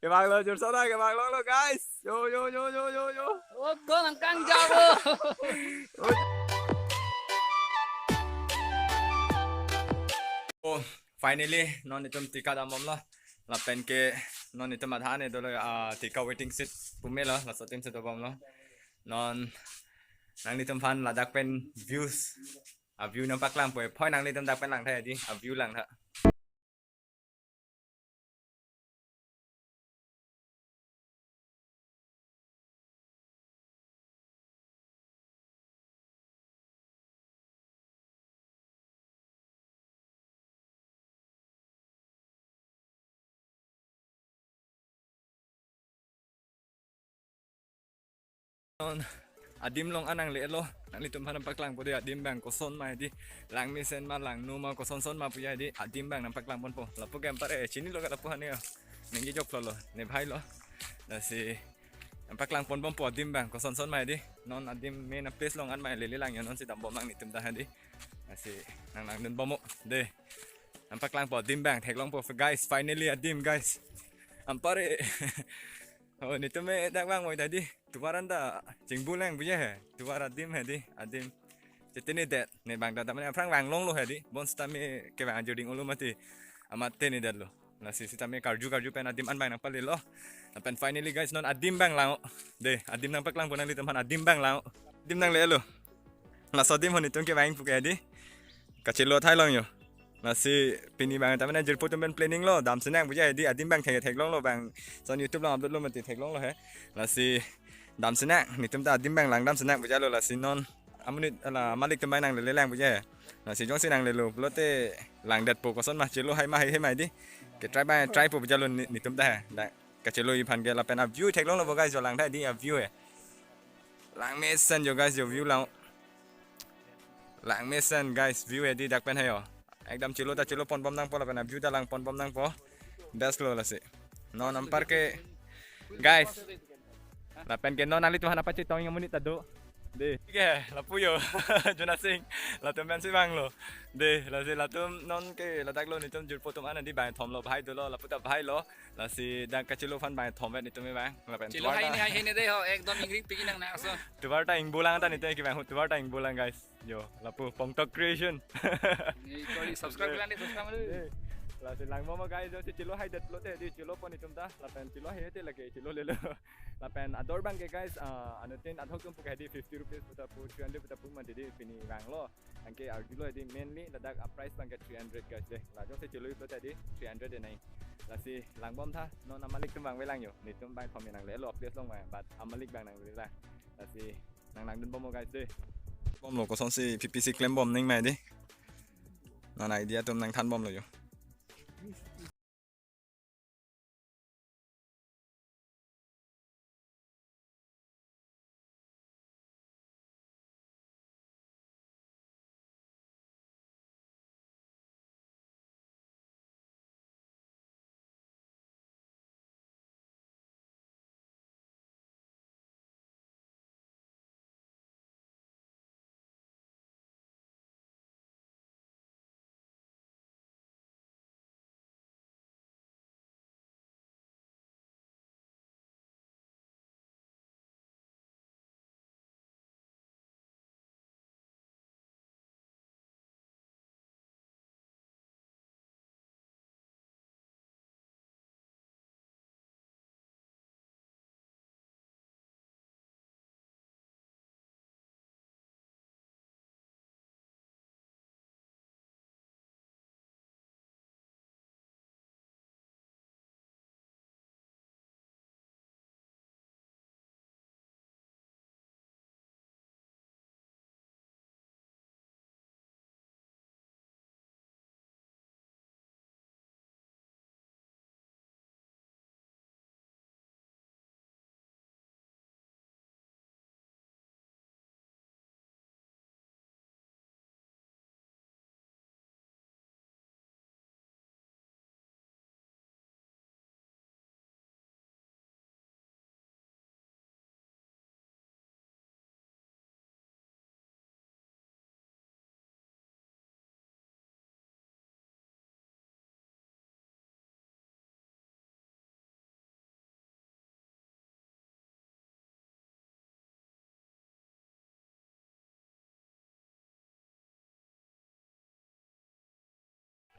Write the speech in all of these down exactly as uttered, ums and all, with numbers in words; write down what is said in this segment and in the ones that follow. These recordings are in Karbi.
Kevang lo, jor sona kevang longlo, guys. Yo, yo, yo, yo, yo, yo. Oh, ko nangkang jabo. Oh, finally, non itum tika dambomlo. Lapen ke non itum adhan e dolo, ah, tika waiting shed pu melo, laso adim si dobomlo. Non nanglitum aphan ladak pen views, a view nangpaklangpo, phoi nanglitum dak pen langtha di, a view langtha. Non adim long-an nanglelo, nanglitum aphan nangpaklangpo di, adim abang koson ma di, langmesen ma langno ma kosonson ma pu ya di, adim abang nangpaklangponpo. Lapu ke anpar e chinilo, lapu hane ya. Ninggi joklo lo, ne bhai lo. Lasi nangpaklangponbompo adim abang kosonson ma di. Non adim main a place long-an ma lele lang yo, non si dambom nanglitum ta di. Lasi nang langdunbompo de. Nangpaklangpo adim abang, theklongpo guys, finally adim guys. Anpar e. Oh, netum e dak vang moi ta di. Tovar anta chingbu lang pu ya he. Tovar adim he di, adim. Chetinidet, ne abang ta, ta mane aphrang vang longlo he di. Bon sitame kevang ajuding olo mati. Amat tinidetlo. Lasi sitame karju karju pen adim an abang nangpalelo. Lapen finally guys, non adim abang lang-o. De, adim nangpaklangpo nanglitum aphan, adim abang lang-o. Adim nanglelo. Laso adim ho netum kevang pu ke di. Kachelo thai long yo. Lasi pini abang ta mane jirpo atum pen planning lo, damsinang pu ya di, adim abang thek theklonglo abang. Son YouTube along upload lo mati, theklonglo he. Lasi damsinang, netum ta adim abang langdamsinang pu ya lo, lasi non amonit ala malik atum abang nanglele lang pu ya he. Lasi jongsi nanglelo pulote langdetpo, koson ma chelo hai ma hai hai ma di. Ke try abang trypo pu ya lo ne-, netum ta he. Da, kacheloji aphan ke lapen a view theklonglo bo guys, jo langtha di a view he. Langmesen jo guys, jo view lang. Langmesen guys, view he di dak pen he yo. Ekdam chelo ta cheloponbom nangpo lapen a view ta langponbom nangpo. Best lo lasi. Non anpar ke guys. Lapen ke non nanglitum aphan pachetong amonit ta do. De. Ke, lapu yo. Jona Sing. Latum pensi vanglo. De, lasi latum non ke ladak lo, netum jirpo atum an di bang thomlo, bhai dolo, lapu ta bhai lo. Lasi dak kachelo aphan bang thomvet netum abang. Lapen chelo tovar hai ta ne, hai hai ne de ho, ekdom ingring piki nang na so. Tovar ta ingbulang ta netum kevang ho, tovar ta ingbulang guys. Yo, lapu Pongtok Creation. Ni kori subscribe lang de, subscribe lang de. Eh, lasi langbompo guys, jongsi chelo haidet pulote di chelopo netum ta, lapen chelo haite lake chelolelo. Lapen ador abang ke guys, ah, anuttin adhok atum pu ke di fifty rupees pu ta pu, three hundred pu ta pu mati di, pini vanglo. Anke arjulo di, mainly ladak a price abang ke three hundred guys de. La jongsi cheloji pulote di three hundred de nai. Lasi langbomtha, non amalik atum vangve lang yo. Netum bang thom nanglelo, a place long abang, but amalik abang nangle lang. Lasi nang langdunbompo guys de. Bomlo, kosonsi P P C klembom ning ma di. Non idea atum nangthanbomlo yo.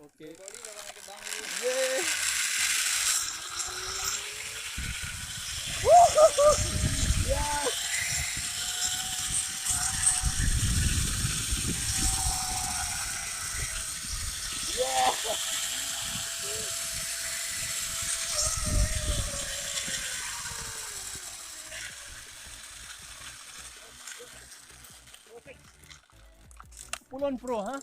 Okay. Pulon Pro, ha?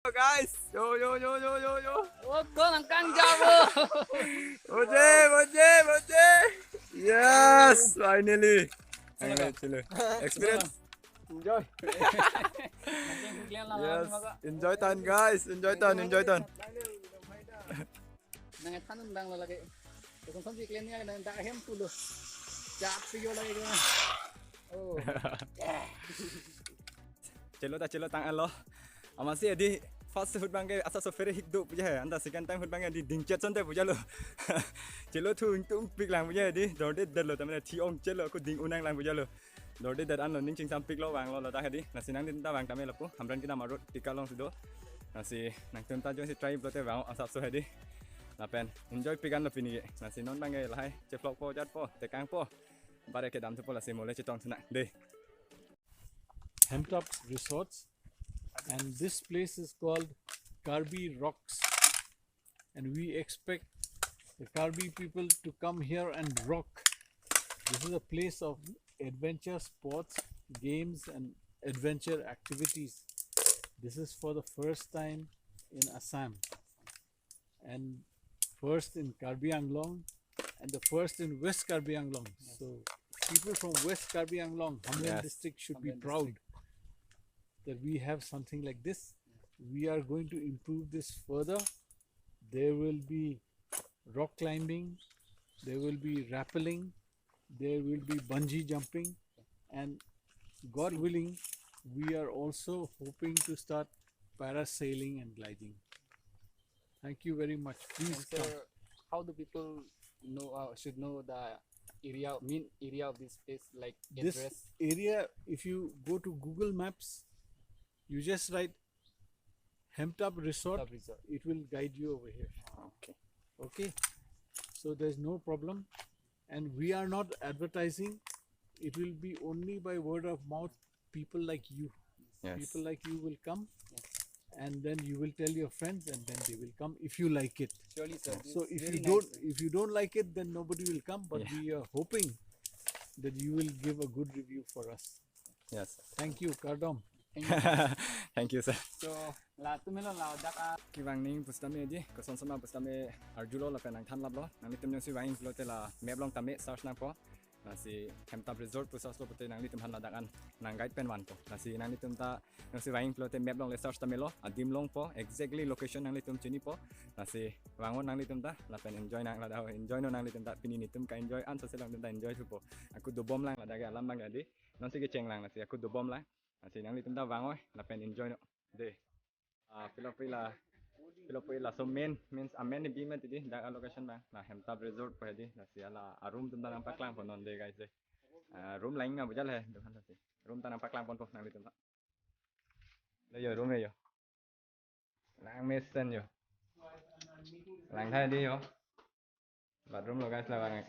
Guys, yo, yo, yo, yo, yo, yo. Oh, kau nangkang jabo. Boje, boje, boje. Yes, finally. Finally, chile. Experience. Enjoy. Yes. Enjoy tan, guys. Enjoy tan, enjoy tan. Nang than undang lo lagi. Kosong kosong si kalian ni nang dak hem pulo. Chak si yo lagi ko. Oh. Chelo ta chelo tang alo. Amatsi adi first ahut abangke asapso phere hik do puja he. Anta second time ahut abangke adi dingchet sonte puja lo. Chelo thu tung pik lang puja adi. Dorde der lo tamane thi ong chelo ko ding unang lang puja lo. Dorde der an lo ning chingsam pik lo vang lo ladak adi. Lasi nangtum ta vang tame lapu. Hamren kedam arut tika alongsi do. Lasi nangtum ta jongsi try pulote vang asapso adi. Lapen enjoy pik an lo pini ke. Lasi non abangke lahai chevlog po jat po tekang po. Bare kedam thupo lasi mo le chetong thunang dei. Hemtap Resorts, and this place is called Karbi Rocks. And we expect the Karbi people to come here and rock. This is a place of adventure sports, games, and adventure activities. This is for the first time in Assam, and first in Karbi Anglong, and the first in West Karbi Anglong. Yes. So people from West Karbi Anglong, Hamren Yes. district, should be Hamren proud district. that we have something like this. We are going to improve this further. There will be rock climbing, there will be rappelling, there will be bungee jumping, and God willing, we are also hoping to start parasailing and gliding. Thank you very much. Please And come. Sir, how do people know, uh, should know the area, main area of this place, like This address? area, if you go to Google Maps, you just write Hemtap Resort, Hemtap Resort. It will guide you over here. Okay. Okay? So there's no problem. And we are not advertising. It will be only by word of mouth. People like you. Yes. People like you will come. Yes. And then you will tell your friends and then they will come if you like it. Surely, sir. So It's if very you nice, don't, sir. if you don't like it, then nobody will come. But Yeah. we are hoping that you will give a good review for us. Yes. Thank you, Kardom. Thank you, sir. Thank you, sir. So, latum helo ladak a- Kevang ning pusitame adi, kosonson ma pusitame arjulo lapen nangthanlaplo. Nanglitum jongsi vang pulote la map along tame search nangpo. Lasi Hemtap Resort pu search lo pulote nanglitum aphan ladak an nang guide pen vanpo. Lasi nanglitum ta jongsi vangji pulote map along le search ta melo, adim longpo, exactly location nanglitum chinipo. Lasi vangot nanglitum ta, lapen enjoy nang ladak, enjoy non nanglitum ta, pini netum ka-enjoy an sose nanglitum ta enjoy thupo. Ako dobom lang ladak ke alam abang ke dei. Nonsi kecheng lang, lasi ako dobom lang. Lasi nanglitum ta vang oi, lapen enjoy non dei. Ah, pilo pilo, pilo pilo, laso main, means a main bi mati dei, dak a location abang. La Hemtap Resort pu dei, lasi hala a room atum ta nangpaklangpon non dei guys dei. Ah, room lang nang bujal he, dukan lasi. Room ta nangpaklangponpo nanglitum ta. Lo yo, room yo. Langmesen yo. Langthai dei yo. Bathroom lo guys, labang.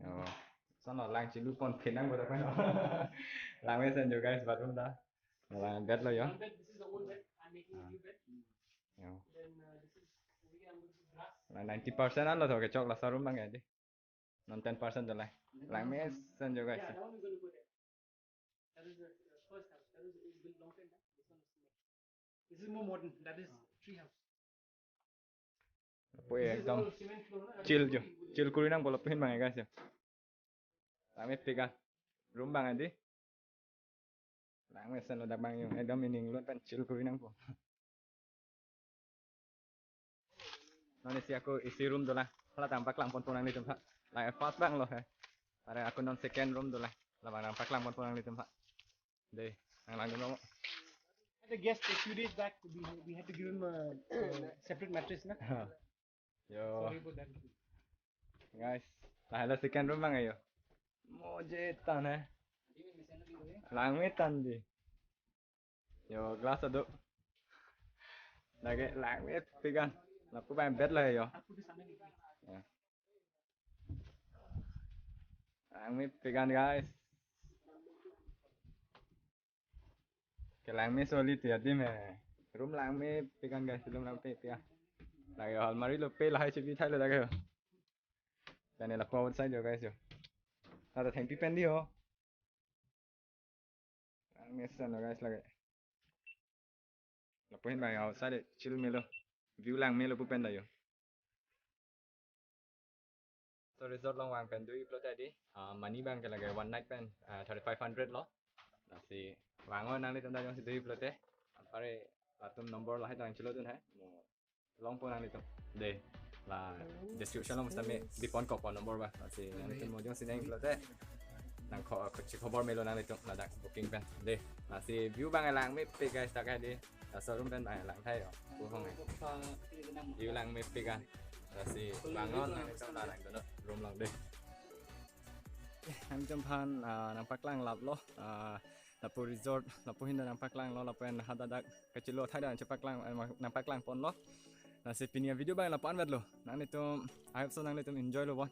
Yo. Lason lo lang chilupon phenang bodak pen. Langmesen yo guys, bathroom ta. Lang bed lo yo. One bed, this is the old bed. I'm making a new bed. Yo. Then uh, this is over here, I'm going to do glass. Lang ninety percent an lo tho kechok laso room abang ke dei. Non ten percent do lang. Langmesen yo guys. Yeah, that one is going to go there. That is the uh, first house. That is built long time back. This one is new. This is more modern. That is tree house. Lapu this is ekdom all cement floor, na? Chill yo. Chill kori nangpo lapu ahin abang guys yo. Langmepik an. Room abang dei. Langmesen lo dak abang yo. Ekdom ining lun pen chill kori nangpo. Non isi ako isi room dolang. Hala ta nangpaklangponpo nanglitum ta. Lang first abang lo he. Are ako non second room dolang. Labang nangpaklangponpo nanglitum ta. Dei, nang langdun mo. Had a guest a few days back. We, we had to give him a, a separate mattress, na? Yo. Sorry about that. Guys, la hala second room abang yo. Moje tan he. Langme tan dei. Yo, glass ado. Lake langmepik an. Lapu abang bed lo yo. Yo. Langmepik an guys. Ke langmeso li ti adim he. Room langmepik an guys, room langmepik an. Lake almirah lo pe lahai chebi thailo dak ke yo. Lapen lapu outside yo guys yo. Tata thengpi pen dei yo. Langmesen lo guys lake. Lapu ahin abang outside chill melo. View langmelo pu pen ta yo. So resort along vang pen doji pulote dei. Ah, money abang ke lake one night pen ah, thirty five hundred lo. Lasi vang oi nanglitum ta jongsi doji pulote. Anpar latum number lahai ta nangchelodun he. Mo longpo nanglitum. Dei. La description along sitame biponkokpo number abang. Lasi nanglitum mo jongsi nangji pulote nang ko, ko, chik khobor melo nanglitum ladak booking pen. Dei. Lasi view abang langmepik guys dak ke dei. Laso room pen abang langthai yo. Puhong he. View langmepik an. Lasi vang non nanglitum ta langdun non room along dei. Nanglitum aphan ah, nangpaklang laplo. Ah, lapu resort, lapu ahin ta nangpaklanglo, lapen hadak dak kachilo thai ta nangchepaklang, eh, nangpaklangponlo. Lasi pini avideo abang lapu-an vetlo. Nanglitum, I hope so nanglitum enjoy lo bon.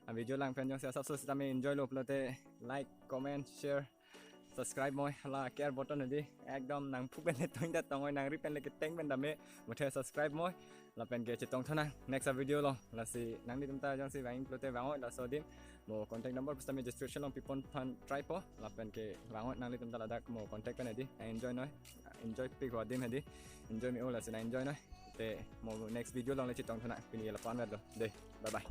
Avideo lang pen jongsi asapso sitame enjoy lo pulote like, comment, share, subscribe moi, hala care button dei. Ekdom nangphu pen le tong ta tong oi, nangri pen le keteng pen tame. Muthe subscribe moi. Lapen ke chetongthu nang next avideo along. Lasi nanglitum ta jongsi vangji pulote vang oi laso adim. Mo contact number pusitame description along pipon aphan trypo. Lapen ke vang oi nanglitum ta ladak mo contact pen dei. Nang enjoy noi. Enjoypik adim he dei. Enjoy me-o lasi nang enjoy noi. Te mo next video along le chetongthu nang. Pini lapu-an vetlo. Dei. Bye bye.